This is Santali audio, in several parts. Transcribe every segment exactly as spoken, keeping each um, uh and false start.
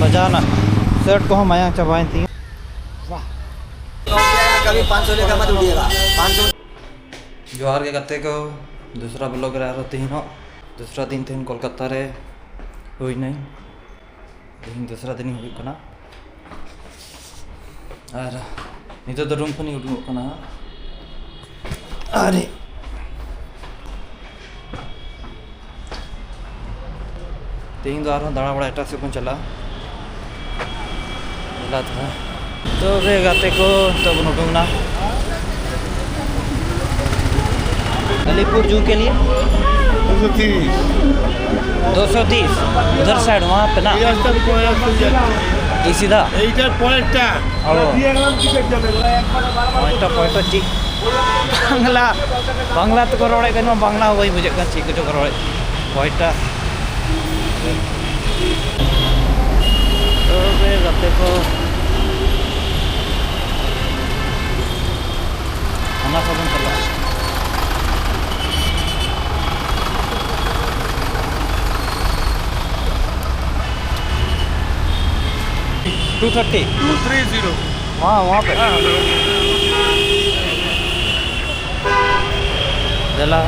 ᱵᱟᱡᱟᱣᱱᱟ, ᱥᱟᱨᱴ ᱠᱚᱦᱚᱸ ᱢᱟᱭᱟᱝ ᱪᱟᱵᱟᱭᱮᱱ ᱛᱤᱧᱟᱹ᱾ ᱠᱟᱵᱷᱤ ᱯᱟᱸᱪ ᱥᱚ ᱞᱮᱠᱟ ᱢᱟᱛ ᱩᱰᱤᱭᱮᱜᱟ, ᱯᱟᱸᱪ ᱥᱚ᱾ ᱡᱚᱦᱟᱨ ᱜᱮ ᱜᱟᱛᱮ ᱠᱚ, ᱫᱚᱥᱨᱟ ᱵᱞᱚᱜ ᱨᱮ ᱟᱨᱦᱚᱸ ᱛᱮᱦᱮᱧ ᱦᱚᱸ ᱫᱚᱥᱨᱟ ᱫᱤᱱ, ᱛᱮᱦᱮᱧ ᱠᱳᱞᱠᱟᱛᱟ ᱨᱮ ᱦᱩᱭᱱᱟᱹᱧ᱾ ᱛᱮᱦᱮᱧ ᱫᱚᱥᱨᱟ ᱫᱤᱱ ᱤᱧ ᱦᱤᱡᱩᱜ ᱠᱟᱱᱟ᱾ ᱟᱨ ᱱᱤᱛᱚᱜ ᱫᱚ ᱨᱩᱢ ᱠᱷᱚᱱᱤᱧ ᱩᱰᱩᱠᱚᱜ ᱠᱟᱱᱟ ᱦᱟᱸᱜ᱾ ᱟᱨ ᱛᱮᱦᱮᱧ ᱫᱚ ᱟᱨᱦᱚᱸ ᱫᱟᱬᱟ ᱵᱟᱲᱟ ᱮᱴᱟᱜ ᱥᱮᱫ ᱵᱚᱱ ᱪᱟᱞᱟᱜᱼᱟ᱾ ᱫᱮᱞᱟ ᱛᱚᱵᱮ᱾ ᱛᱚᱵᱮ ᱜᱟᱛᱮ ᱠᱚ, ᱱᱤᱛᱚᱜ ᱵᱚᱱ ᱩᱰᱩᱝ ᱮᱱᱟ ᱟᱞᱤᱯᱩᱨ ᱡᱩ ᱠᱮ ᱞᱤᱭᱮ। दो सौ तीस। दो सौ तीस। उधर साइड, वहाँ पे ना। ये रास्ता भी पहुंच जाते हैं। ये सीधा। এইটার পরেরটা। ও। পয়েন্টটা, পয়েন্টটা ঠিক। বাংলা, বাংলা ᱛᱮᱠᱚ ᱨᱚᱲᱮᱫ ᱠᱟᱱᱟ, ᱵᱟᱝᱞᱟ ᱦᱚᱸ ᱵᱟᱹᱧ ᱵᱩᱡᱷᱟᱹᱜ ᱠᱟᱱᱟ, ᱪᱮᱫ ᱠᱚᱪᱚ ᱠᱚ ᱨᱚᱲᱮᱫ᱾ ᱯᱚᱭᱮᱱᱴᱴᱟ᱾ ᱛᱚᱵᱮ ᱜᱟᱛᱮ ᱠᱚ, ᱚᱱᱟ ᱠᱚᱵᱚᱱ ᱪᱟᱞᱟᱜᱼᱟ᱾ Two thirty. Two three zero. वहाँ, वहाँ पे। हाँ। ᱫᱮᱞᱟ᱾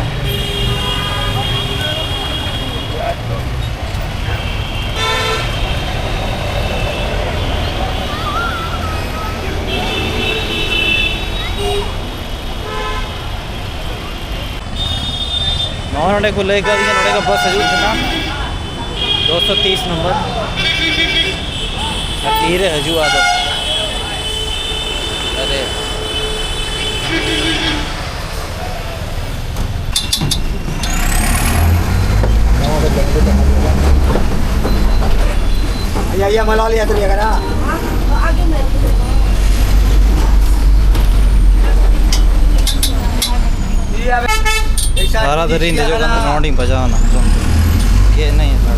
ᱱᱚᱜᱼᱚᱭ ᱱᱚᱰᱮ ᱠᱚ ᱞᱟᱹᱭ ᱠᱟᱣᱫᱤᱧᱟ, ᱱᱚᱰᱮ ᱠᱚ ᱵᱟᱥ ᱦᱤᱡᱩᱜ ᱠᱟᱱᱟ, ᱫᱩᱥᱚ ᱛᱤᱥ ᱱᱚᱢᱵᱚᱨ᱾ ᱟᱨ ᱛᱤᱨᱮ ᱦᱤᱡᱩᱜᱼᱟ ᱟᱫᱚ? ᱟᱨᱮ᱾ ᱟᱭᱟ, ᱟᱭᱟ, ᱢᱟᱞᱟ ᱞᱤᱭᱟ ᱛᱚ ᱞᱤᱭᱟ ᱠᱟᱱᱟ᱾ ᱛᱟᱨᱟ ᱫᱟᱨᱮᱧ ᱫᱮᱡᱚᱜ ᱠᱟᱱ ᱛᱟᱦᱮᱱᱟ, ᱚᱸᱰᱮᱧ ᱵᱟᱡᱟᱣ ᱮᱱᱟ᱾ ᱜᱮᱫ ᱮᱱᱟᱹᱧ ᱦᱟᱛᱟᱲ᱾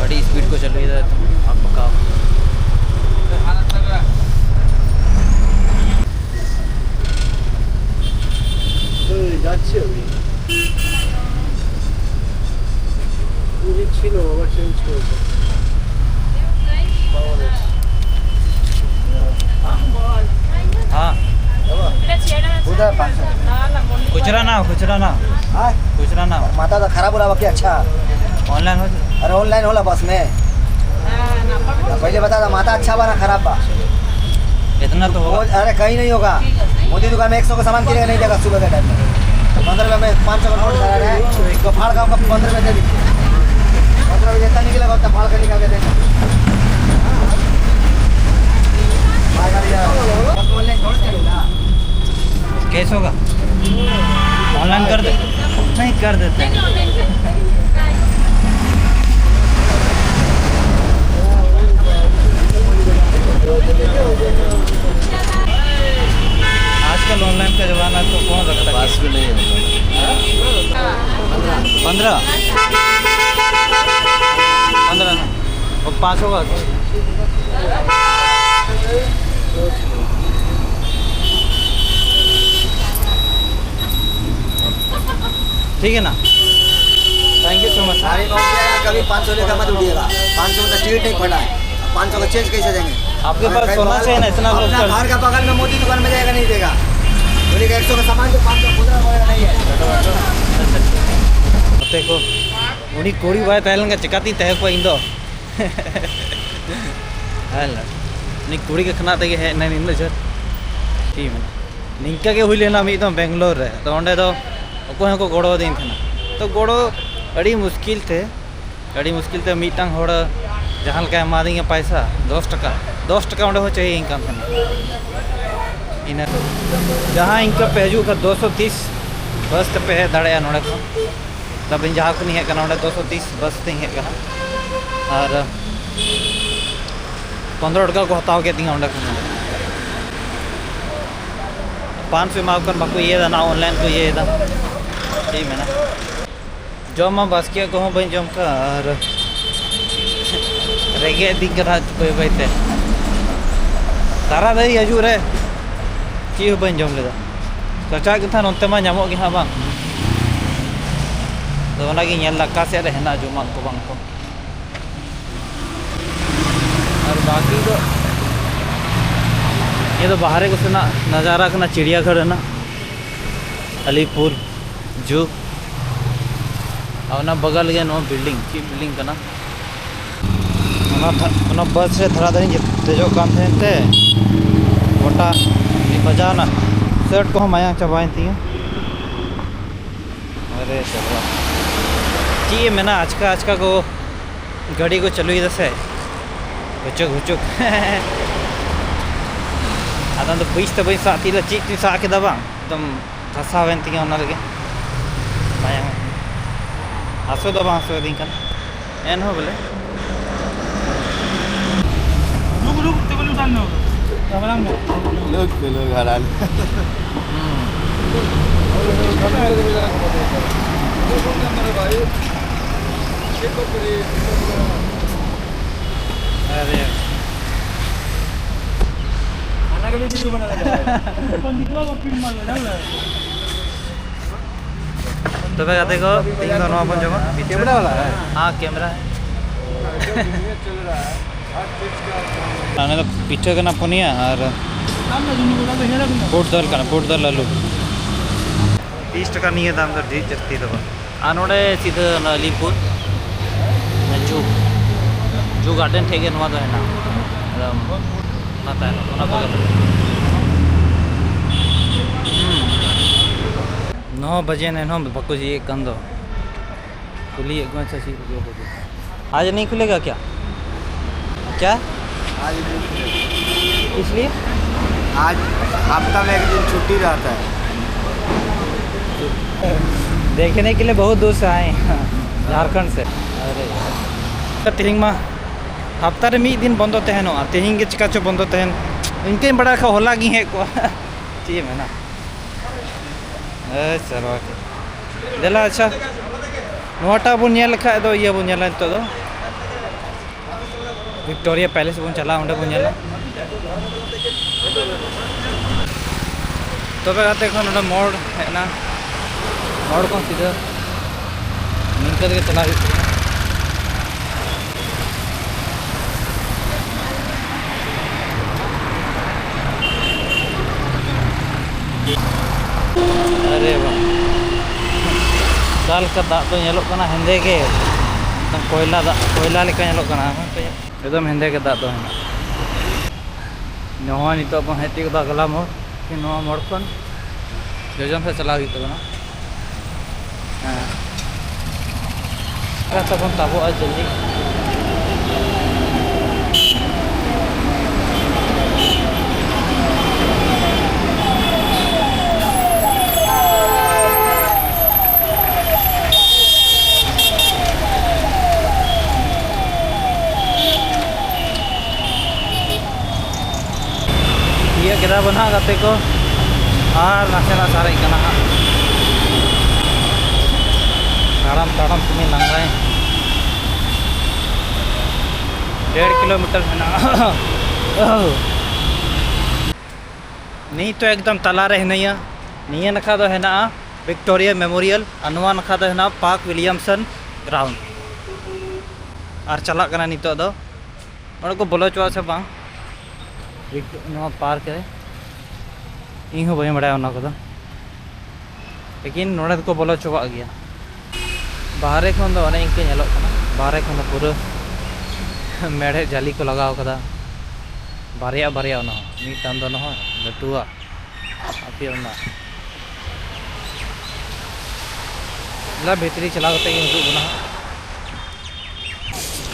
ᱟᱹᱰᱤ ᱥᱯᱤᱰ ᱠᱚ ᱪᱟᱹᱞᱩᱭᱮᱫᱟ ᱮᱠᱫᱚᱢ ᱟᱠ ᱵᱟᱠᱟᱣ᱾ এই যাচ্ছে আমি। ᱪᱮᱧᱡᱽ ᱪᱷᱤᱱ ᱦᱳᱜᱟ, ᱪᱮᱧᱡᱽ ᱠᱚᱨᱛᱮ᱾ ᱦᱮᱸ᱾ ᱩᱫᱷᱟᱨ ᱯᱟᱸᱪ ᱥᱚ। ᱠᱷᱩᱪᱨᱟ ᱱᱟ, ᱠᱷᱩᱪᱨᱟ ᱱᱟ। ᱦᱮᱸ? ᱠᱷᱩᱪᱨᱟ ᱱᱟ। ᱢᱟᱛᱷᱟ ᱫᱚ ᱠᱷᱟᱨᱟᱯ ᱦᱳ ᱨᱟᱦᱟ ᱦᱳ ᱠᱭᱟ? ᱟᱪᱪᱷᱟ। ᱚᱱᱞᱟᱭᱤᱱ ᱦᱳ? ᱟᱨᱮ ᱚᱱᱞᱟᱭᱤᱱ ᱦᱳ ᱨᱟᱦᱟ ᱵᱟᱥ ᱢᱮ। ᱯᱮᱦᱞᱮ ᱵᱟᱛᱟ ᱛᱷᱟ, ᱢᱟᱛᱷᱟ ᱟᱪᱪᱷᱟ ᱦᱳ ᱨᱟᱦᱟ ᱠᱷᱟᱨᱟᱯ ᱦᱳ? ᱤᱛᱱᱟ ᱛᱚ ᱦᱳᱜᱟ। ᱟᱨᱮ ᱠᱟᱦᱤᱸ ᱱᱟᱦᱤᱸ ᱦᱳᱜᱟ। ᱢᱳᱫᱤ ᱫᱩᱠᱟᱱ ᱢᱮ ᱮᱠ ᱥᱚ ᱠᱟ ᱥᱟᱢᱟᱱ ᱠᱤᱱᱮ ᱠᱟ ᱱᱟᱦᱤᱸ ᱫᱮᱜᱟ ᱥᱩᱵᱦᱟ ᱠᱟ ᱴᱟᱭᱤᱢ ᱢᱮ। ᱯᱚᱱᱫᱽᱨᱚ ᱨᱩᱯᱭᱟ ᱢᱮ ᱯᱟᱸᱪ ᱥᱚ ᱠᱟ ᱱᱳᱴ ᱫᱷᱟᱨᱟ ᱨᱮ, ᱛᱚ ᱯᱷᱟᱲ ᱠᱟ ᱩᱱᱠᱟ ᱯᱚᱱᱫᱽᱨᱚ ᱨᱩᱯᱭᱟ ᱫᱮ ᱫᱤᱡᱤᱭᱮ। ᱯᱚᱱᱫᱽᱨᱚ ᱨᱩᱯᱭᱟ ᱡᱤᱛᱱᱟ ᱱᱤᱠᱞᱮᱜᱟ, ᱩतना ᱯᱷᱟᱲ ᱠᱟ ᱱᱤᱠᱟᱞ ᱠᱮ ᱫᱮ। ᱵᱟᱭ ᱜᱟᱱᱚᱜᱼᱟ। ᱚᱱᱞᱟᱭᱤᱱ ᱛᱷᱚᱲᱟ ᱪᱟᱞᱩᱜᱼᱟ। कैसे होगा? ऑनलाइन कर दे? नहीं, कर देते हैं। आजकल ऑनलाइन का जमाना है, तो कौन रखता है? पास भी नहीं होता। पंद्रह। पंद्रह ना। वो पाँच होगा। ठीक है ना? Thank you so much. अरे, कभी पाँच सौ लेकर मत उठिएगा। पाँच सौ का टिकट नहीं फटा है। पाँच सौ का चेंज कैसे देंगे? आपके पास सोना चाहिए ना, इतना लोग अपना कर घर का बगल में मोदी दुकान में जाएगा, नहीं देगा। बोलेगा, "एक सौ का सामान तो पाँच सौ खुदरा वगैरह नहीं है।" देखो, ᱩᱱᱤ ᱠᱩᱲᱤ ᱵᱟᱭ ᱛᱟᱦᱮᱸ ᱞᱮᱱᱠᱷᱟᱱ ᱪᱤᱠᱟᱹᱛᱤᱧ ᱛᱟᱦᱮᱸ ᱠᱚᱜᱼᱟ ᱤᱧ ᱫᱚ? ᱦᱮᱸ, ᱩᱱᱤ ᱠᱩᱲᱤ ᱜᱮ ᱠᱷᱟᱱᱟ ᱛᱮᱜᱮ ᱦᱮᱡ ᱮᱱᱟ ᱱᱤᱱᱟᱹᱜ ᱡᱷᱳᱨ᱾ ᱪᱮᱫ ᱤᱧ ᱢᱮᱱᱟ? ᱱᱤᱝᱠᱟ ᱜᱮ ᱦᱩᱭ ᱞᱮᱱᱟ ᱢᱤᱫ ᱫᱚᱢ ᱵᱮᱝᱜᱟᱞᱳᱨ ᱨᱮ᱾ ᱛᱚ, ᱚᱸᱰᱮ ᱫᱚ ᱚᱠᱚᱭ ᱦᱚᱸᱠᱚ ᱜᱚᱲᱚ ᱟᱹᱫᱤᱧ ᱛᱟᱦᱮᱱᱟ᱾ ᱛᱚ, ᱜᱚᱲᱚ ᱟᱹᱰᱤ ᱢᱩᱥᱠᱤᱞ ᱛᱮ, ᱟᱹᱰᱤ ᱢᱩᱥᱠᱤᱞ ᱛᱮ ᱢᱤᱫᱴᱟᱝ ᱦᱚᱲ ᱡᱟᱦᱟᱸ ᱞᱮᱠᱟᱭ ᱮᱢᱟᱫᱤᱧᱟ ᱯᱟᱭᱥᱟ, ᱫᱚᱥ ᱴᱟᱠᱟ, ᱫᱚᱥ ᱴᱟᱠᱟ ᱚᱸᱰᱮ ᱦᱚᱸ ᱪᱟᱹᱭ ᱤᱧ ᱠᱟᱱ ᱛᱟᱦᱮᱱᱟ᱾ ᱤᱱᱟᱹ ᱡᱟᱦᱟᱸ ᱤᱱᱠᱟᱹ ᱯᱮ ᱦᱤᱡᱩᱜ ᱠᱷᱟᱱ ᱫᱩᱥᱚ ᱛᱤᱥ ᱵᱟᱥ ᱛᱮᱯᱮ ᱦᱮᱡ ᱫᱟᱲᱮᱭᱟᱜᱼᱟ ᱱᱚᱸᱰᱮ ᱠᱷᱚᱱ᱾ ᱛᱟᱵᱮᱱ ᱡᱟᱦᱟᱸ ᱠᱷᱚᱱᱤᱧ ᱦᱮᱡ ᱠᱟᱱᱟ, ᱚᱸᱰᱮ ᱫᱩᱥᱚ ᱛᱤᱥ ᱵᱟᱥ ᱛᱮᱧ ᱦᱮᱡ ᱠᱟᱱᱟ᱾ ᱟᱨ ᱯᱚᱱᱫᱽᱨᱚ ᱴᱟᱠᱟ ᱠᱚ ᱦᱟᱛᱟᱣ ᱠᱮᱫ ᱛᱤᱧᱟ ᱚᱸᱰᱮ ᱠᱷᱚᱱ᱾ ᱯᱟᱸᱪ ᱥᱚ ᱮᱢᱟ ᱠᱚ ᱠᱷᱟᱱ ᱵᱟᱠᱚ ᱤᱭᱟᱹᱭᱮᱫᱟ, ᱱᱟ ᱚᱱᱞᱟᱭᱤᱱ ᱠᱚ ᱤᱭᱟᱹᱭᱮᱫᱟ᱾ ᱪᱮᱫ ᱤᱧ ᱢᱮᱱᱟ? ᱡᱚᱢ ᱢᱟ ᱵᱟᱥᱠᱮᱭᱟᱜ ᱠᱚᱦᱚᱸ ᱵᱟᱹᱧ ᱡᱚᱢ ᱠᱟᱜᱼᱟ, ᱟᱨ ᱨᱮᱸᱜᱮᱡ ᱤᱫᱤᱧ ᱠᱟᱱᱟ ᱵᱟᱹᱭ ᱵᱟᱹᱭ ᱛᱮ᱾ ᱛᱟᱨᱟᱫᱟᱹᱭ ᱦᱤᱡᱩᱜ ᱨᱮ ᱪᱮᱫ ᱦᱚᱸ ᱵᱟᱹᱧ ᱡᱚᱢ ᱞᱮᱫᱟ᱾ ᱠᱟᱪᱟ ᱜᱮ ᱛᱟᱦᱮᱸ ᱱᱚᱱᱛᱮ ᱢᱟ ᱧᱟᱢᱚᱜ ᱜᱮ ᱦᱟᱸᱜ ᱵᱟᱝ᱾ ᱟᱫᱚ ᱚᱱᱟᱜᱤᱧ ᱧᱮᱞ ᱮᱫᱟ ᱚᱠᱟ ᱥᱮᱫ ᱨᱮ ᱦᱮᱱᱟᱜᱼᱟ ᱡᱚᱢᱟᱜ ᱠᱚ ᱵᱟᱝ ᱠᱚ᱾ ᱟᱨ ᱵᱟᱠᱤ ᱫᱚ, ᱱᱤᱭᱟᱹ ᱫᱚ ᱵᱟᱦᱨᱮ ᱠᱚ ᱥᱮᱱᱟᱜ ᱱᱟᱡᱟᱨᱟ ᱠᱟᱱᱟ, ᱪᱤᱲᱤᱭᱟᱜᱷᱚᱨ ᱨᱮᱱᱟᱜ, ᱟᱞᱤᱯᱩᱨ ᱡᱩ᱾ ᱟᱨ ᱚᱱᱟ ᱵᱟᱜᱟᱞ ᱜᱮ ᱱᱚᱣᱟ ᱵᱤᱞᱰᱤᱝ, ᱪᱮᱫ ᱵᱤᱞᱰᱤᱝ ᱠᱟᱱᱟ? ᱚᱱᱟ ᱛᱷᱟ-, ᱚᱱᱟ ᱵᱟᱥ ᱨᱮ ᱛᱷᱚᱲᱟ ᱫᱤᱱ ᱫᱮᱡᱚᱜ ᱠᱟᱱ ᱛᱟᱦᱮᱸ ᱛᱮ ᱜᱚᱴᱟ ᱵᱟᱡᱟᱣ ᱮᱱᱟ, ᱥᱟᱨᱴ ᱠᱚᱦᱚᱸ ᱢᱟᱭᱟᱝ ᱪᱟᱵᱟᱭᱮᱱ ᱛᱤᱧᱟᱹ᱾ ᱟᱨᱮ ᱪᱟᱵᱟ᱾ ᱪᱮᱫ ᱮᱢ ᱢᱮᱱᱟ, ᱟᱪᱠᱟ ᱟᱪᱠᱟ ᱠᱚ ᱜᱟᱹᱰᱤ ᱠᱚ ᱪᱟᱹᱞᱩᱭᱮᱫᱟ ᱥᱮ, ᱦᱩᱪᱩᱠ ᱦᱩᱪᱩᱠ᱾ ᱟᱫᱚ ᱚᱱᱟ ᱫᱚ ᱵᱩᱡᱽ ᱛᱮ ᱵᱟᱹᱧ ᱥᱟᱵ ᱛᱤᱭᱳᱜ ᱞᱮᱫᱟ, ᱪᱮᱫ ᱪᱚᱧ ᱥᱟᱵ ᱠᱮᱫᱟ ᱵᱟᱝ, ᱮᱠᱫᱚᱢ ᱫᱷᱟᱥᱟᱣᱮᱱ ᱛᱤᱧᱟᱹ ᱚᱱᱟ ᱨᱮᱜᱮ᱾ ᱢᱟᱭᱟᱝ ᱦᱟᱹᱥᱩ ᱫᱚ ᱵᱟᱝ ᱦᱟᱹᱥᱩᱭᱮᱫᱤᱧ ᱠᱟᱱᱟ, ᱮᱱᱦᱚᱸ ᱵᱚᱞᱮ᱾ रुक, रुक, तेरे को नहीं उतारना होगा। घबरा मत। लोग तो लोग हरान। अरे। खाना का भी वीडियो बना लेगा। ᱛᱚᱵᱮ ᱜᱟᱛᱮ ᱠᱚ, ᱛᱮᱦᱮᱧ ᱫᱚ ᱱᱚᱣᱟ ᱵᱚᱱ ᱡᱚᱢᱟ, ᱯᱤᱴᱷᱟᱹ᱾ ᱠᱮᱢᱮᱨᱟ ᱵᱟᱞᱟ ᱦᱮᱸ? ᱦᱮᱸ, ᱠᱮᱢᱮᱨᱟ᱾ ᱟᱨ ᱱᱚᱰᱮ ᱫᱚ ᱯᱤᱴᱷᱟᱹ ᱠᱟᱱᱟ ᱯᱩᱱᱭᱟ ᱟᱨ ᱵᱩᱴ ᱫᱟᱞ ᱠᱟᱱᱟ, ᱵᱩᱴ ᱫᱟᱞ ᱟᱹᱞᱩ᱾ ᱛᱤᱨᱤᱥ ᱴᱟᱠᱟ ᱱᱤᱭᱟᱹ ᱫᱟᱢ ᱫᱚ ᱰᱷᱮᱨ ᱡᱟᱹᱥᱛᱤ ᱫᱚ ᱵᱟᱝ᱾ ᱟᱨ ᱱᱚᱰᱮ ᱥᱤᱫᱷᱟᱹ ᱚᱱᱟ ᱟᱞᱤᱯᱩᱨ ᱡᱩ, ᱡᱩ ᱜᱟᱨᱰᱮᱱ ᱴᱷᱮᱡ ᱜᱮ ᱱᱚᱣᱟ ᱫᱚ ᱦᱮᱱᱟᱜᱼᱟ᱾ ᱮᱠᱫᱚᱢ ᱚᱱᱟ ᱛᱟᱭᱱᱚᱢ, ᱚᱱᱟ ᱵᱟᱜᱟᱱ ᱨᱮ᱾ ᱦᱩᱸ᱾ ᱱᱚ ᱵᱟᱡᱮ ᱮᱱᱦᱚᱸ ᱵᱟᱠᱚ ᱡᱷᱤᱡ ᱮᱫ ᱠᱟᱱ ᱫᱚ᱾ ᱠᱩᱞᱤᱭᱮᱫ ᱠᱚᱣᱟ ᱪᱮᱫ ᱠᱚ ᱵᱟᱠᱚ ᱡᱷᱤᱡ᱾ आज नहीं खुलेगा क्या? क्या? आज नहीं खुलेगा। इसलिए? आज हफ्ता में एक दिन छुट्टी रहता है। देखने के लिए बहुत दूर से आए हैं, झारखंड से। अरे। ᱛᱮᱦᱮᱧ ᱢᱟ ᱦᱟᱯᱛᱟ ᱨᱮ ᱢᱤᱫ ᱫᱤᱱ ᱵᱚᱱᱫᱚ ᱛᱟᱦᱮᱱᱚᱜᱼᱟ, ᱛᱮᱦᱮᱧ ᱜᱮ ᱪᱤᱠᱟ ᱪᱚ ᱵᱚᱱᱫᱚ ᱛᱟᱦᱮᱱ᱾ ᱤᱱᱠᱟᱹᱧ ᱵᱟᱲᱟᱭ ᱠᱷᱟᱱ ᱦᱚᱞᱟ ᱜᱤᱧ ᱦᱮᱡ ᱠᱚᱜᱼᱟ᱾ ᱪᱮᱫ ᱮᱢ ᱢᱮᱱᱟ? ᱮᱭ ᱥᱟᱨᱣᱟ ᱠᱚ᱾ ᱫᱮᱞᱟ, ᱟᱪᱪᱷᱟ, ᱱᱚᱣᱟᱴᱟᱜ ᱵᱚᱱ ᱧᱮᱞ ᱞᱮᱠᱷᱟᱡ ᱫᱚ ᱤᱭᱟᱹ ᱵᱚᱱ ᱧᱮᱞᱟ ᱱᱤᱛᱚᱜ ᱫᱚ᱾ ᱵᱷᱤᱠᱴᱳᱨᱤᱭᱟ ᱯᱮᱞᱮᱥ ᱵᱚᱱ ᱪᱟᱞᱟᱜᱼᱟ, ᱚᱸᱰᱮ ᱵᱚᱱ ᱧᱮᱞᱟ᱾ ᱛᱚᱵᱮ ᱜᱟᱛᱮ ᱠᱚ, ᱱᱚᱰᱮ ᱢᱳᱲ ᱦᱮᱡ ᱮᱱᱟ, ᱢᱳᱲ ᱠᱷᱚᱱ ᱥᱤᱫᱷᱟᱹ ᱚᱱᱠᱟ ᱛᱮᱜᱮ ᱪᱟᱞᱟᱣ ᱦᱩᱭᱩᱜ ᱠᱟᱱᱟ᱾ ᱟᱨᱮ ᱵᱟᱵ ᱨᱮ, ᱚᱠᱟ ᱞᱮᱠᱟ ᱫᱟᱜ ᱫᱚ ᱧᱮᱞᱚᱜ ᱠᱟᱱᱟ ᱦᱮᱸᱫᱮ ᱜᱮ, ᱮᱠᱫᱚᱢ ᱠᱚᱭᱞᱟ ᱫᱟᱜ, ᱠᱚᱭᱞᱟ ᱞᱮᱠᱟ ᱧᱮᱞᱚᱜ ᱠᱟᱱᱟ᱾ ᱮᱠᱫᱚᱢ ᱦᱮᱸᱫᱮ ᱜᱮ ᱫᱟᱜ ᱫᱚ ᱦᱮᱱᱟᱜᱼᱟ᱾ ᱱᱚᱣᱟ ᱱᱤᱛᱚᱜ ᱵᱚᱱ ᱦᱮᱡ ᱛᱤᱭᱳᱜ ᱠᱮᱫᱟ ᱟᱜᱽᱞᱟ ᱢᱳᱲ᱾ ᱱᱚᱣᱟ ᱢᱳᱲ ᱠᱷᱚᱱ ᱡᱚᱡᱚᱢ ᱥᱮᱫ ᱪᱟᱞᱟᱣ ᱦᱩᱭᱩᱜ ᱛᱟᱵᱚᱱᱟ᱾ ᱦᱮᱸ, ᱚᱠᱟ ᱛᱮᱵᱚᱱ ᱛᱟᱵᱚᱜᱼᱟ ᱡᱚᱞᱫᱤ᱾ ᱛᱤᱭᱳᱜ ᱠᱮᱫᱟ ᱵᱚᱱ ᱦᱟᱸᱜ, ᱜᱟᱛᱮ ᱠᱚ, ᱟᱨ ᱱᱟᱥᱮᱱᱟᱜ ᱥᱟᱨᱮᱡ ᱠᱟᱱᱟ ᱦᱟᱸᱜ᱾ ᱛᱟᱲᱟᱢ ᱛᱟᱲᱟᱢ ᱛᱮᱜᱮ ᱞᱟᱸᱜᱟᱭ᱾ ᱰᱮᱲ ᱠᱤᱞᱳᱢᱤᱴᱟᱨ ᱢᱮᱱᱟᱜᱼᱟ᱾ ᱱᱤᱛ ᱫᱚ ᱮᱠᱫᱚᱢ ᱛᱟᱞᱟᱨᱮ ᱦᱤᱱᱟᱹᱧᱟ᱾ ᱱᱤᱭᱟᱹ ᱱᱟᱠᱷᱟ ᱫᱚ ᱦᱮᱱᱟᱜᱼᱟ ᱵᱷᱤᱠᱴᱳᱨᱤᱭᱟ ᱢᱮᱢᱳᱨᱤᱭᱟᱞ, ᱟᱨ ᱱᱚᱣᱟ ᱱᱟᱠᱷᱟ ᱫᱚ ᱦᱮᱱᱟᱜᱼᱟ ᱯᱟᱨᱠ ᱩᱭᱞᱤᱭᱟᱢᱥᱚᱱ ᱜᱨᱟᱣᱩᱱᱰ᱾ ᱟᱨ ᱪᱟᱞᱟᱜ ᱠᱟᱱᱟ ᱱᱤᱛᱚᱜ ᱫᱚ᱾ ᱚᱸᱰᱮ ᱠᱚ ᱵᱚᱞᱚ ᱦᱚᱪᱚᱣᱟᱜ ᱥᱮ ᱵᱟᱝ ᱱᱚᱣᱟ ᱯᱟᱨᱠ ᱨᱮ, ᱤᱧ ᱦᱚᱸ ᱵᱟᱹᱧ ᱵᱟᱲᱟᱭᱟ ᱚᱱᱟ ᱠᱚᱫᱚ, ᱞᱮᱠᱤᱱ ᱱᱚᱸᱰᱮ ᱫᱚᱠᱚ ᱵᱚᱞᱚ ᱦᱚᱪᱚᱣᱟᱜ ᱜᱮᱭᱟ᱾ ᱵᱟᱦᱨᱮ ᱠᱷᱚᱱ ᱫᱚ ᱚᱱᱮ ᱤᱱᱠᱟᱹ ᱧᱮᱞᱚᱜ ᱠᱟᱱᱟ, ᱵᱟᱦᱨᱮ ᱠᱷᱚᱱ ᱫᱚ ᱯᱩᱨᱟᱹ ᱢᱮᱲᱦᱮᱫ ᱡᱟᱹᱞᱤ ᱠᱚ ᱞᱟᱜᱟᱣ ᱠᱟᱫᱟ, ᱵᱟᱨᱭᱟ ᱵᱟᱨᱭᱟ, ᱚᱱᱟ ᱦᱚᱸ ᱢᱤᱫᱴᱟᱝ ᱫᱚ ᱱᱚᱜᱼᱚᱭ ᱞᱟᱹᱴᱩᱣᱟᱜ, ᱟᱯᱮ ᱚᱱᱟ ᱫᱮᱞᱟ ᱵᱷᱤᱛᱨᱤ ᱪᱟᱞᱟᱣ ᱠᱟᱛᱮ ᱜᱮ ᱩᱫᱩᱜ ᱵᱚᱱᱟ ᱦᱟᱸᱜ᱾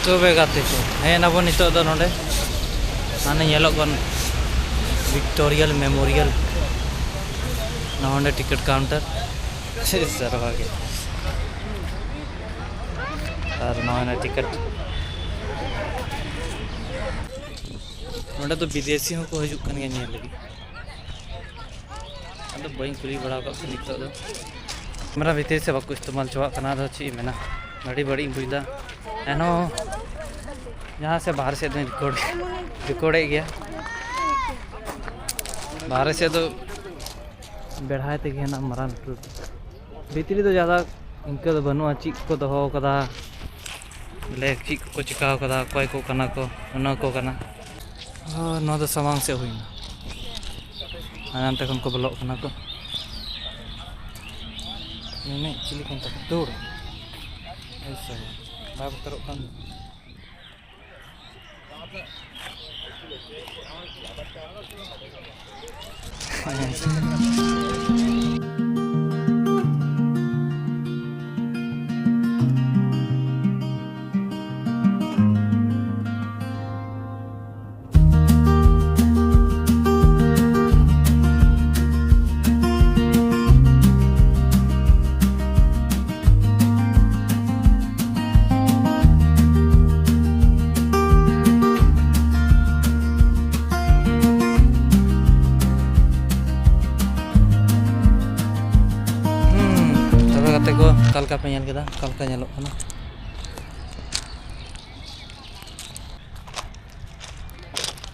ᱛᱚᱵᱮ ᱜᱟᱛᱮ ᱠᱚ, ᱦᱮᱡ ᱮᱱᱟᱵᱚᱱ ᱱᱤᱛᱚᱜ ᱫᱚ ᱱᱚᱰᱮ, ᱦᱟᱱᱮ ᱧᱮᱞᱚᱜ ᱠᱟᱱ ᱵᱷᱤᱠᱴᱳᱨᱤᱭᱟᱞ ᱢᱮᱢᱳᱨᱤᱭᱟᱞ, ᱱᱚᱰᱮ ᱴᱤᱠᱤᱴ ᱠᱟᱣᱩᱱᱴᱟᱨ᱾ ᱥᱟᱨᱣᱟ ᱜᱮ᱾ ᱟᱨ ᱱᱚᱜᱼᱚᱭ ᱱᱟ ᱴᱤᱠᱤᱴ᱾ ᱱᱚᱰᱮ ᱫᱚ ᱵᱤᱫᱮᱥᱤ ᱦᱚᱸᱠᱚ ᱦᱤᱡᱩᱜ ᱠᱟᱱ ᱜᱮᱭᱟ ᱧᱮᱞ ᱞᱟᱹᱜᱤᱫ᱾ ᱟᱫᱚ ᱵᱟᱹᱧ ᱠᱩᱞᱤ ᱵᱟᱲᱟ ᱟᱠᱟᱫ ᱠᱚᱣᱟ ᱱᱤᱛᱚᱜ ᱫᱚ᱾ ᱠᱮᱢᱮᱨᱟ ᱵᱷᱤᱛᱤᱨ ᱥᱮ ᱵᱟᱠᱚ ᱤᱥᱛᱮᱢᱟᱞ ᱦᱚᱪᱚᱣᱟᱜ ᱠᱟᱱᱟ, ᱟᱫᱚ ᱪᱮᱫ ᱤᱧ ᱢᱮᱱᱟ, ᱟᱹᱰᱤ ᱵᱟᱹᱲᱤᱡ ᱤᱧ ᱵᱩᱡᱽ ᱮᱫᱟ᱾ ᱮᱱᱦᱚᱸ ᱡᱟᱦᱟᱸ ᱥᱮᱫ ᱵᱟᱦᱨᱮ ᱥᱮᱫ ᱫᱚᱧ ᱨᱮᱠᱚᱨᱰ, ᱨᱮᱠᱚᱨᱰᱮᱫ ᱜᱮᱭᱟ᱾ ᱵᱟᱦᱨᱮ ᱥᱮᱫ ᱫᱚ ᱵᱮᱲᱦᱟᱭ ᱛᱮᱜᱮ ᱦᱮᱱᱟᱜᱼᱟ ᱢᱟᱨᱟᱝ ᱞᱟᱹᱴᱩ ᱞᱟᱹᱴᱩ᱾ ᱵᱷᱤᱛᱨᱤ ᱫᱚ ᱡᱟᱫᱟ ᱤᱱᱠᱟᱹ ᱫᱚ ᱵᱟᱹᱱᱩᱜᱼᱟ, ᱪᱮᱫ ᱠᱚᱠᱚ ᱫᱚᱦᱚ ᱠᱟᱫᱟ, ᱵᱚᱞᱮ ᱪᱮᱫ ᱠᱚᱠᱚ ᱪᱤᱠᱟᱹ ᱠᱟᱫᱟ, ᱚᱠᱚᱭ ᱠᱚ ᱠᱟᱱᱟ ᱠᱚ, ᱚᱱᱟ ᱠᱚ ᱠᱟᱱᱟ᱾ ᱟᱨ ᱱᱚᱣᱟ ᱫᱚ ᱥᱟᱢᱟᱝ ᱥᱮᱫ ᱦᱩᱭᱱᱟ᱾ ᱟᱨ ᱦᱟᱱᱛᱮ ᱠᱷᱚᱱ ᱠᱚ ᱵᱚᱞᱚᱜ ᱠᱟᱱᱟ ᱠᱚ᱾ ᱱᱩᱭ ᱪᱤᱞᱤ ᱠᱟᱱ ᱛᱟᱠᱚ? ᱫᱟᱹᱲ᱾ ᱟᱭ ᱥᱟᱞᱟ, ᱵᱟᱭ ᱵᱚᱛᱚᱨᱚᱜ ᱠᱟᱱ ᱫᱚ᱾ ᱦᱩᱸ, ᱛᱚᱵᱮ ᱜᱟᱛᱮ ᱠᱚ, ᱚᱠᱟ ᱞᱮᱠᱟ ᱯᱮ ᱧᱮᱞ ᱠᱮᱫᱟ? ᱚᱠᱟ ᱞᱮᱠᱟ ᱧᱮᱞᱚᱜ ᱠᱟᱱᱟ?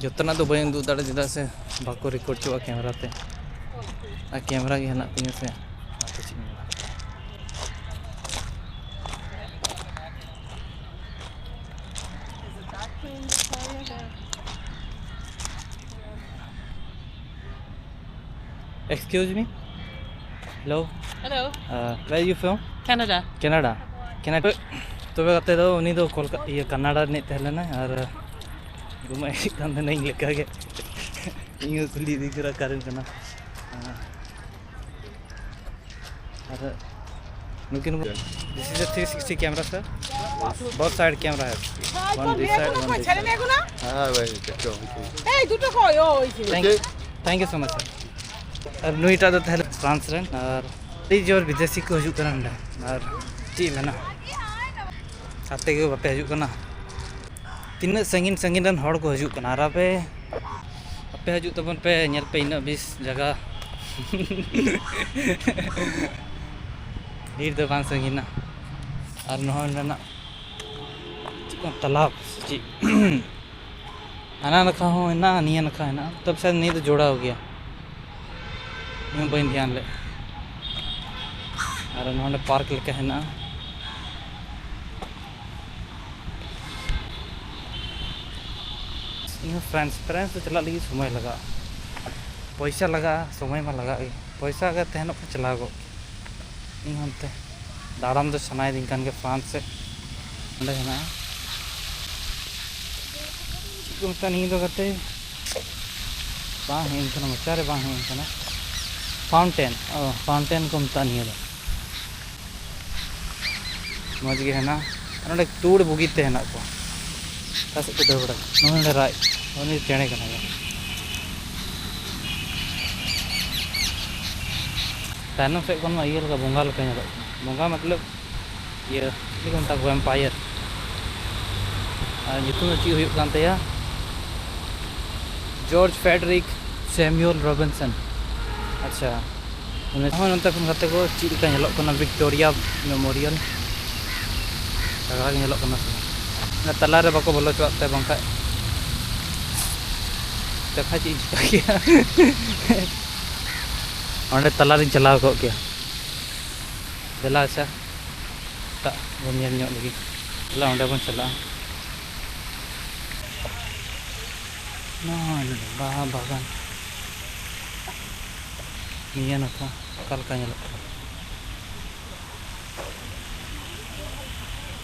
ᱡᱚᱛᱚᱱᱟᱜ ᱫᱚ ᱵᱟᱹᱧ ᱩᱫᱩᱜ ᱫᱟᱲᱮᱭᱟᱜᱼᱟ, ᱪᱮᱫᱟᱜ ᱥᱮ ᱵᱟᱠᱚ record ᱦᱚᱪᱚᱣᱟᱜᱼᱟ camera ᱛᱮ᱾ ᱟᱨ camera ᱜᱮ ᱦᱮᱱᱟᱜ ᱛᱤᱧᱟᱹ ᱥᱮ, ᱚᱱᱟᱛᱮ ᱪᱮᱫ ᱤᱧ ᱢᱮᱱᱟ᱾ Excuse me? Hello? Hello. Uh, where are you from? Canada. Canada. Can I, ᱛᱚᱵᱮ ᱜᱟᱛᱮ ᱫᱚ ᱩᱱᱤ ᱫᱚ ᱠᱚᱞᱠᱟ-, ᱤᱭᱟᱹ, ᱠᱟᱱᱟᱰᱟ ᱨᱤᱱᱤᱡ ᱛᱟᱦᱮᱸ ᱞᱮᱱᱟᱭ ᱟᱨ ᱜᱩᱢᱟᱹ ᱦᱮᱡ ᱠᱟᱱ ᱛᱟᱦᱮᱱᱟ ᱤᱧ ᱞᱮᱠᱟ ᱜᱮ᱾ ᱤᱧ ᱦᱚᱸ ᱠᱩᱞᱤ ᱤᱫᱤ ᱠᱟᱱᱟ, ᱚᱠᱟᱨᱮᱱ ᱠᱟᱱᱟ? ᱟᱨ ᱱᱩᱠᱤᱱ, this is a three sixty camera, sir. Both side camera has. One this side, one this side. ᱦᱮᱸ ᱵᱷᱟᱭ, ᱪᱮᱫ ᱪᱚᱝ? Thank, thank you so much, sir. ᱟᱨ ᱱᱩᱭᱴᱟᱜ ᱫᱚ ᱛᱟᱦᱮᱸ ᱞᱮᱱᱟ France ᱨᱮᱱ, ᱟᱨ ᱟᱹᱰᱤ ᱡᱳᱨ ᱵᱤᱫᱮᱥᱤ ᱠᱚ ᱦᱤᱡᱩᱜ ᱠᱟᱱᱟ ᱱᱚᱸᱰᱮ, ᱟᱨ ᱪᱮᱫ ᱤᱧ ᱢᱮᱱᱟ, ᱟᱯᱮ ᱜᱮ ᱵᱟᱯᱮ ᱦᱤᱡᱩᱜ ᱠᱟᱱᱟ᱾ ᱛᱤᱱᱟᱹᱜ ᱥᱟᱺᱜᱤᱧ ᱥᱟᱺᱜᱤᱧ ᱨᱮᱱ ᱦᱚᱲ ᱠᱚ ᱦᱤᱡᱩᱜ ᱠᱟᱱᱟ, ᱟᱨ ᱟᱯᱮ, ᱟᱯᱮ ᱦᱤᱡᱩᱜ ᱛᱟᱵᱚᱱ ᱯᱮ, ᱧᱮᱞ ᱯᱮ ᱤᱱᱟᱹᱜ ᱵᱮᱥ ᱡᱟᱭᱜᱟ᱾ ᱰᱷᱮᱨ ᱫᱚ ᱵᱟᱝ ᱥᱟᱺᱜᱤᱧᱟ᱾ ᱟᱨ ᱱᱚᱜᱼᱚᱭ ᱱᱚᱸᱰᱮᱱᱟᱜ ᱪᱮᱫ ᱠᱚ, ᱛᱟᱞᱟᱵ ᱥᱮ ᱪᱮᱫ? ᱦᱟᱱᱟ ᱱᱟᱠᱷᱟ ᱦᱚᱸ ᱦᱮᱱᱟᱜᱼᱟ, ᱱᱤᱭᱟᱹ ᱱᱟᱠᱷᱟ ᱦᱮᱱᱟᱜᱼᱟ, ᱛᱚᱵᱮ ᱥᱟᱭᱟᱫ ᱱᱤᱭᱟᱹ ᱫᱚ ᱡᱚᱲᱟᱣ ᱜᱮᱭᱟ, ᱤᱧ ᱦᱚᱸ ᱵᱟᱹᱧ ᱫᱷᱮᱭᱟᱱ ᱞᱮᱫ᱾ ᱟᱨ ᱱᱚᱰᱮ ᱯᱟᱨᱠ ᱞᱮᱠᱟ ᱦᱮᱱᱟᱜᱼᱟ᱾ ᱤᱧ ᱦᱚᱸ ᱯᱷᱨᱟᱱᱥ, ᱯᱷᱨᱟᱱᱥ ᱫᱚ ᱪᱟᱞᱟᱜ ᱞᱟᱹᱜᱤᱫ ᱥᱚᱢᱚᱭ ᱞᱟᱜᱟᱜᱼᱟ, ᱯᱚᱭᱥᱟ ᱞᱟᱜᱟᱜᱼᱟ, ᱥᱚᱢᱚᱭ ᱢᱟ ᱞᱟᱜᱟᱜ ᱜᱮ᱾ ᱯᱚᱭᱥᱟ ᱟᱜᱟᱨ ᱛᱟᱦᱮᱱᱚᱜ ᱠᱷᱟᱱ ᱪᱟᱞᱟᱣ ᱠᱚᱜ ᱜᱮ᱾ ᱤᱧ ᱦᱚᱸ ᱚᱱᱛᱮ ᱫᱟᱬᱟᱱ ᱫᱚ ᱥᱟᱱᱟᱭᱤᱫᱤᱧ ᱠᱟᱱ ᱜᱮᱭᱟ ᱯᱷᱨᱟᱱᱥ ᱥᱮᱫ᱾ ᱚᱸᱰᱮ ᱦᱮᱱᱟᱜᱼᱟ᱾ ᱪᱮᱫ ᱠᱚ ᱢᱮᱛᱟᱜᱼᱟ ᱱᱤᱭᱟᱹ ᱫᱚ ᱜᱟᱛᱮ? ᱵᱟᱝ ᱦᱮᱡ ᱟᱹᱧ ᱠᱟᱱᱟ, ᱢᱚᱪᱟ ᱨᱮ ᱵᱟᱝ ᱦᱮᱡ ᱟᱹᱧ ᱠᱟᱱᱟ᱾ ᱯᱷᱟᱣᱩᱱᱴᱮᱱ, ᱚ, ᱯᱷᱟᱣᱩᱱᱴᱮᱱ ᱠᱚ ᱢᱮᱛᱟᱜᱼᱟ ᱱᱤᱭᱟᱹ ᱫᱚ᱾ ᱢᱚᱡᱽ ᱜᱮ ᱦᱮᱱᱟᱜᱼᱟ᱾ ᱟᱨ ᱱᱚᱰᱮ ᱛᱩᱲ ᱵᱩᱜᱤ ᱛᱮ ᱦᱮᱱᱟᱜ ᱠᱚᱣᱟ᱾ ᱚᱠᱟ ᱥᱮᱫ ᱠᱚ ᱫᱟᱹᱲ ᱵᱟᱲᱟᱭᱟ? ᱱᱚᱜᱼᱚᱭ ᱱᱚᱰᱮ ᱨᱟᱡᱽ, ᱩᱱᱤ ᱪᱮᱬᱮ ᱠᱟᱱᱟᱭ᱾ ᱛᱟᱭᱱᱚᱢ ᱥᱮᱫ ᱠᱷᱚᱱ ᱢᱟ ᱤᱭᱟᱹ ᱞᱮᱠᱟ, ᱵᱚᱸᱜᱟ ᱞᱮᱠᱟ ᱧᱮᱞᱚᱜ ᱠᱟᱱᱟ᱾ ᱵᱚᱸᱜᱟ ᱢᱚᱛᱞᱚᱵ ᱤᱭᱟᱹ, ᱪᱮᱫ ᱠᱚ ᱢᱮᱛᱟ ᱠᱚᱣᱟ, ᱮᱢᱯᱟᱭᱟᱨ᱾ ᱟᱨ ᱧᱩᱛᱩᱢ ᱫᱚ ᱪᱮᱫ ᱦᱩᱭᱩᱜ ᱠᱟᱱ ᱛᱟᱭᱟ? George Fredrick Samuel ᱨᱚᱵᱤᱱᱥᱚᱱ᱾ ᱟᱪᱪᱷᱟ, ᱩᱱᱤ ᱦᱚᱸ ᱱᱚᱛᱮ ᱠᱷᱚᱱ ᱠᱟᱛᱮ ᱠᱚ ᱪᱮᱫ ᱞᱮᱠᱟ ᱧᱮᱞᱚᱜ ᱠᱟᱱᱟ, ᱵᱷᱤᱠᱴᱳᱨᱤᱭᱟ ᱢᱮᱢᱳᱨᱤᱭᱟᱞ᱾ ᱛᱟᱜᱲᱟ ᱜᱮ ᱧᱮᱞᱚᱜ ᱠᱟᱱᱟ ᱥᱮ ᱵᱟᱝ? ᱚᱱᱟ ᱛᱟᱞᱟ ᱨᱮ ᱵᱟᱠᱚ ᱵᱚᱞᱚ ᱦᱚᱪᱚᱣᱟᱜ ᱛᱮ, ᱵᱟᱝᱠᱷᱟᱡ ᱫᱮᱠᱷᱟ ᱪᱮᱫ ᱤᱧ ᱪᱤᱠᱟᱹ ᱠᱮᱭᱟ᱾ ᱚᱸᱰᱮ ᱛᱟᱞᱟᱨᱤᱧ ᱪᱟᱞᱟᱣ ᱠᱚᱜ ᱠᱮᱭᱟ᱾ ᱫᱮᱞᱟ ᱟᱪᱪᱷᱟ, ᱮᱴᱟᱜ ᱵᱚᱱ ᱧᱮᱞ ᱧᱚᱜ ᱞᱮᱜᱮ᱾ ᱫᱮᱞᱟ ᱚᱸᱰᱮ ᱵᱚᱱ ᱪᱟᱞᱟᱜᱼᱟ᱾ ᱱᱚᱜᱼᱚᱭ ᱵᱟᱦᱟ ᱵᱟᱜᱟᱱ᱾ ᱱᱤᱭᱟᱹ ᱱᱟᱠᱷᱟ ᱚᱠᱟ ᱞᱮᱠᱟ ᱧᱮᱞᱚᱜ ᱠᱟᱱᱟ?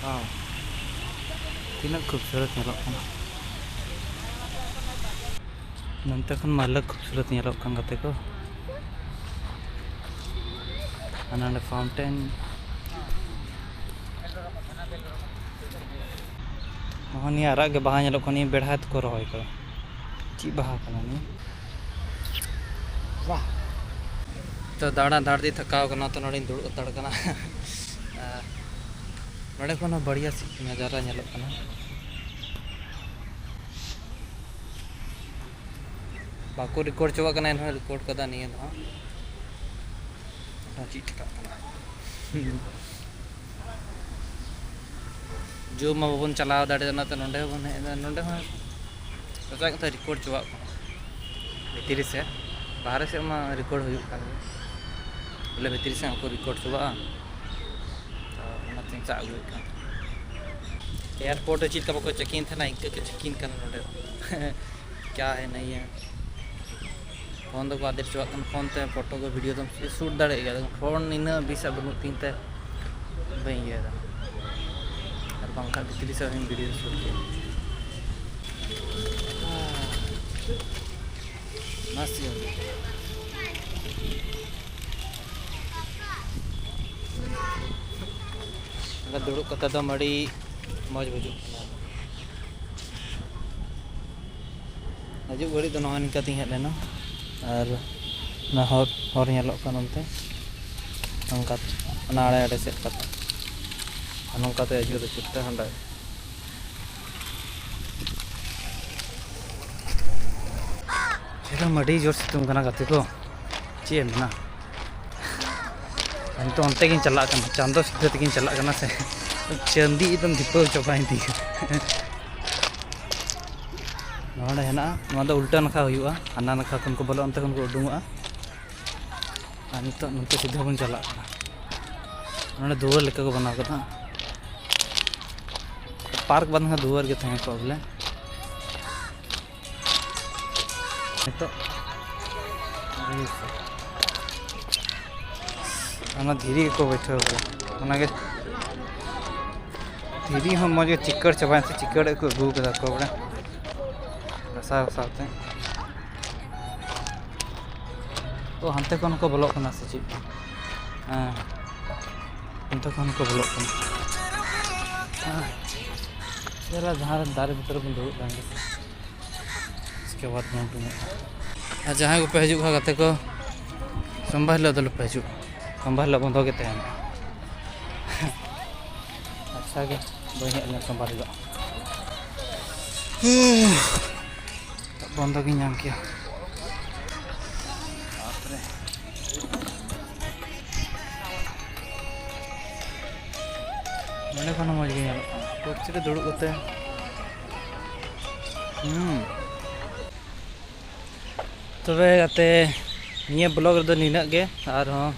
ᱣᱟᱣ, ᱛᱤᱱᱟᱹᱜ ᱠᱷᱩᱵᱥᱩᱨᱚᱛ ᱧᱮᱞᱚᱜ ᱠᱟᱱᱟ᱾ ᱱᱚᱱᱛᱮ ᱠᱷᱚᱱ ᱢᱟ ᱟᱞᱟᱜᱽ ᱠᱷᱩᱵᱥᱩᱨᱚᱛ ᱧᱮᱞᱚᱜ ᱠᱟᱱ ᱜᱟᱛᱮ ᱠᱚ᱾ ᱟᱨ ᱱᱚᱸᱰᱮ ᱯᱷᱟᱣᱩᱱᱴᱮᱱ᱾ ᱱᱚᱜᱼᱚᱭ ᱱᱤᱭᱟᱹ ᱟᱨᱟᱜ ᱜᱮ ᱵᱟᱦᱟ ᱧᱮᱞᱚᱜ ᱠᱟᱱᱟ, ᱱᱤᱭᱟᱹ ᱵᱮᱲᱦᱟᱭ ᱛᱮᱠᱚ ᱨᱚᱦᱚᱭ ᱠᱟᱫᱟ᱾ ᱪᱮᱫ ᱵᱟᱦᱟ ᱠᱟᱱᱟ ᱱᱤᱭᱟᱹ? ᱵᱟᱦ᱾ ᱛᱚ ᱫᱟᱬᱟ ᱫᱟᱬᱟ ᱛᱮᱧ ᱛᱷᱟᱠᱟᱣ ᱠᱟᱱᱟ, ᱛᱚ ᱱᱚᱰᱮᱧ ᱫᱩᱲᱩᱵ ᱦᱟᱛᱟᱲ ᱠᱟᱱᱟ᱾ ᱟᱨ ᱱᱚᱰᱮ ᱠᱷᱚᱱ ᱦᱚᱸ ᱵᱟᱲᱤᱭᱟ ᱥᱮᱫ ᱱᱟᱡᱟᱨᱟ ᱧᱮᱞᱚᱜ ᱠᱟᱱᱟ᱾ ᱵᱟᱠᱚ ᱨᱮᱠᱚᱨᱰ ᱦᱚᱪᱚᱣᱟᱜ ᱠᱟᱱᱟ, ᱮᱱᱦᱚᱸ ᱨᱮᱠᱚᱨᱰ ᱠᱟᱫᱟ ᱱᱤᱭᱟᱹ ᱫᱚ ᱦᱟᱸᱜ᱾ ᱟᱨᱦᱚᱸ ᱪᱮᱫ ᱪᱤᱠᱟᱹᱜ ᱠᱟᱱᱟ? ᱡᱩᱢ ᱢᱟ ᱵᱟᱵᱚᱱ ᱪᱟᱞᱟᱣ ᱫᱟᱲᱮᱭᱟᱜᱼᱟ, ᱚᱱᱟᱛᱮ ᱱᱚᱸᱰᱮ ᱦᱚᱸᱵᱚᱱ ᱦᱮᱡ ᱮᱱᱟ᱾ ᱱᱚᱸᱰᱮ ᱦᱚᱸ ᱡᱚᱛᱚᱣᱟᱜ ᱠᱟᱛᱷᱟ ᱨᱮᱠᱚᱨᱰ ᱪᱚᱣᱟᱜ ᱠᱟᱱᱟ ᱵᱷᱤᱛᱨᱤ ᱥᱮᱫ, ᱵᱟᱦᱨᱮ ᱥᱮᱫ ᱢᱟ ᱨᱮᱠᱚᱨᱰ ᱦᱩᱭᱩᱜ ᱠᱟᱱ ᱜᱮ᱾ ᱵᱚᱞᱮ ᱵᱷᱤᱛᱨᱤ ᱥᱮᱫ ᱦᱚᱸᱠᱚ ᱨᱮᱠᱚᱨᱰ ᱪᱟᱵᱟᱜᱼᱟ᱾ ᱛᱚ ᱚᱱᱟᱛᱮᱧ ᱥᱟᱵ ᱟᱹᱜᱩᱭᱮᱫ ᱠᱟᱱᱟ᱾ ᱮᱭᱟᱨᱯᱳᱨᱴ ᱨᱮ ᱪᱮᱫ ᱞᱮᱠᱟ ᱵᱟᱠᱚ ᱪᱮᱠᱤᱝ ᱛᱟᱦᱮᱱᱟ, ᱤᱱᱠᱟᱹ ᱠᱚ ᱪᱮᱠᱤᱝ ᱠᱟᱱᱟ ᱱᱚᱰᱮ᱾ ᱠᱭᱟ ᱦᱮ ᱱᱟᱦᱤ ᱦᱮ᱾ ᱯᱷᱳᱱ ᱫᱚᱠᱚ ᱟᱫᱮᱨ ᱦᱚᱪᱚᱣᱟᱜ ᱠᱟᱱᱟ᱾ ᱯᱷᱳᱱ ᱛᱮ ᱯᱷᱳᱴᱳ ᱠᱚ, ᱵᱷᱤᱰᱤᱭᱳ ᱫᱚᱢ ᱥᱩᱴ ᱫᱟᱲᱮᱭᱟᱜ ᱜᱮᱭᱟ, ᱟᱫᱚ ᱯᱷᱳᱱ ᱱᱤᱱᱟᱹᱜ ᱵᱮᱥᱟᱜ ᱵᱟᱹᱱᱩᱜ ᱛᱤᱧ ᱛᱮ ᱵᱟᱹᱧ ᱤᱭᱟᱹᱭᱮᱫᱟ᱾ ᱟᱨ ᱵᱟᱝᱠᱷᱟᱱ ᱵᱷᱤᱛᱨᱤ ᱥᱮᱫ ᱦᱚᱸᱧ ᱵᱷᱤᱰᱤᱭᱳ ᱥᱩᱴ ᱠᱮᱭᱟ᱾ ᱢᱚᱡᱽ ᱜᱮ᱾ ᱱᱚᱰᱮ ᱫᱩᱲᱩᱵ ᱠᱟᱛᱮ ᱫᱚ ᱟᱹᱰᱤ ᱢᱚᱡᱽ ᱵᱩᱡᱩᱜ ᱠᱟᱱᱟ᱾ ᱦᱤᱡᱩᱜ ᱜᱷᱟᱹᱲᱤᱡ ᱫᱚ ᱱᱚᱜᱼᱚᱭ ᱱᱤᱝᱠᱟ ᱛᱤᱧ ᱦᱮᱡ ᱞᱮᱱᱟ᱾ ᱟᱨ ᱚᱱᱟ ᱦᱚᱨ, ᱦᱚᱨ ᱧᱮᱞᱚᱜ ᱠᱟᱱ ᱚᱱᱛᱮ, ᱱᱚᱝᱠᱟ ᱚᱱᱟ ᱟᱲᱮ ᱟᱲᱮ ᱥᱮᱫ ᱠᱟᱛᱮ, ᱟᱨ ᱱᱚᱝᱠᱟᱛᱮ ᱦᱤᱡᱩᱜ ᱫᱚ ᱪᱩᱯᱴᱟ ᱦᱟᱸᱰᱮ᱾ ᱮᱠᱫᱚᱢ ᱟᱹᱰᱤ ᱡᱳᱨ ᱥᱤᱛᱩᱝ ᱠᱟᱱᱟ ᱜᱟᱛᱮ ᱠᱚ, ᱪᱮᱫ ᱮᱢ ᱢᱮᱱᱟ᱾ ᱱᱤᱛᱚᱜ ᱚᱱᱛᱮ ᱜᱤᱧ ᱪᱟᱞᱟᱜ ᱠᱟᱱᱟ, ᱪᱟᱸᱫᱚ ᱥᱤᱫᱷᱟᱹ ᱛᱮᱜᱤᱧ ᱪᱟᱞᱟᱜ ᱠᱟᱱᱟ ᱥᱮ, ᱪᱟᱸᱫᱤ ᱮᱠᱫᱚᱢ ᱫᱷᱤᱯᱟᱹᱣ ᱪᱟᱵᱟᱭᱮᱱ ᱛᱤᱧᱟᱹ᱾ ᱱᱚᱰᱮ ᱦᱮᱱᱟᱜᱼᱟ, ᱱᱚᱣᱟ ᱫᱚ ᱩᱞᱴᱟᱹ ᱱᱟᱠᱷᱟ ᱦᱩᱭᱩᱜᱼᱟ, ᱦᱟᱱᱟ ᱱᱟᱠᱷᱟ ᱠᱷᱚᱱ ᱠᱚ ᱵᱚᱞᱚᱜᱼᱟ, ᱚᱱᱛᱮ ᱠᱷᱚᱱ ᱠᱚ ᱩᱰᱩᱝᱚᱜᱼᱟ᱾ ᱟᱨ ᱱᱤᱛᱚᱜ ᱱᱚᱛᱮ ᱥᱤᱫᱷᱟᱹ ᱵᱚᱱ ᱪᱟᱞᱟᱜ ᱠᱟᱱᱟ᱾ ᱱᱚᱰᱮ ᱫᱩᱣᱟᱹᱨ ᱞᱮᱠᱟ ᱠᱚ ᱵᱮᱱᱟᱣ ᱠᱟᱫᱟ᱾ ᱯᱟᱨᱠ ᱵᱟᱝ ᱠᱷᱟᱱ ᱫᱩᱣᱟᱹᱨ ᱜᱮ ᱛᱟᱦᱮᱸ ᱠᱚᱜᱼᱟ ᱵᱚᱞᱮ᱾ ᱱᱤᱛᱚᱜ ᱚᱱᱟ ᱫᱷᱤᱨᱤ ᱜᱮᱠᱚ ᱵᱟᱹᱭᱴᱷᱟᱹᱣ ᱠᱟᱫᱟ, ᱚᱱᱟᱜᱮ ᱫᱷᱤᱨᱤ ᱦᱚᱸ ᱢᱚᱡᱽ ᱜᱮ ᱪᱤᱠᱟᱹᱲ ᱪᱟᱵᱟᱭᱮᱱ ᱥᱮ, ᱪᱤᱠᱟᱹᱲ ᱜᱮᱠᱚ ᱟᱹᱜᱩ ᱠᱟᱫᱟ ᱠᱚ ᱵᱚᱞᱮ, ᱜᱷᱟᱥᱟᱣ ᱜᱷᱟᱥᱟᱣ ᱛᱮ᱾ ᱛᱚ ᱦᱟᱱᱛᱮ ᱠᱷᱚᱱ ᱦᱚᱸᱠᱚ ᱵᱚᱞᱚᱜ ᱠᱟᱱᱟ ᱥᱮ ᱪᱮᱫ? ᱦᱮᱸ, ᱚᱱᱛᱮ ᱠᱷᱚᱱ ᱦᱚᱸᱠᱚ ᱵᱚᱞᱚᱜ ᱠᱟᱱᱟ᱾ ᱦᱮᱸ, ᱪᱚᱞᱚ ᱡᱟᱦᱟᱸ ᱨᱮ ᱫᱟᱨᱮ ᱵᱩᱴᱟᱹ ᱨᱮᱵᱚᱱ ᱫᱩᱲᱩᱵ ᱞᱮᱱ ᱜᱮ᱾ ᱤᱥᱠᱮ ᱵᱟᱫ ᱵᱚᱱ ᱩᱰᱩᱝᱚᱜᱼᱟ᱾ ᱟᱨ ᱡᱟᱦᱟᱸᱭ ᱠᱚᱯᱮ ᱦᱤᱡᱩᱜ ᱠᱷᱟᱱ ᱜᱟᱛᱮ ᱠᱚ, ᱥᱳᱢᱵᱟᱨ ᱦᱤᱞᱳᱜ ᱫᱚ ᱟᱞᱚᱯᱮ ᱦᱤᱡᱩᱜ, ᱥᱳᱢᱵᱟᱨ ᱦᱤᱞᱳᱜ ᱵᱚᱱᱫᱚ ᱜᱮ ᱛᱟᱦᱮᱱᱟ᱾ ᱟᱪᱪᱷᱟ ᱜᱮ, ᱵᱟᱹᱧ ᱦᱮᱡ ᱞᱮᱱᱟ ᱥᱳᱢᱵᱟᱨ ᱦᱤᱞᱳᱜ᱾ ᱵᱚᱱᱫᱚ ᱜᱤᱧ ᱧᱟᱢ ᱠᱮᱭᱟ᱾ ᱵᱟᱯᱨᱮ᱾ ᱱᱚᱸᱰᱮ ᱠᱷᱚᱱ ᱦᱚᱸ ᱢᱚᱡᱽ ᱜᱮ ᱧᱮᱞᱚᱜ ᱠᱟᱱᱟ ᱠᱩᱨᱥᱤ ᱨᱮ ᱫᱩᱲᱩᱵ ᱠᱟᱛᱮ᱾ ᱦᱩᱸ᱾ ᱛᱚᱵᱮ ᱜᱟᱛᱮ, ᱱᱤᱭᱟᱹ vlog ᱨᱮᱫᱚ ᱱᱤᱱᱟᱹᱜ ᱜᱮ, ᱟᱨᱦᱚᱸ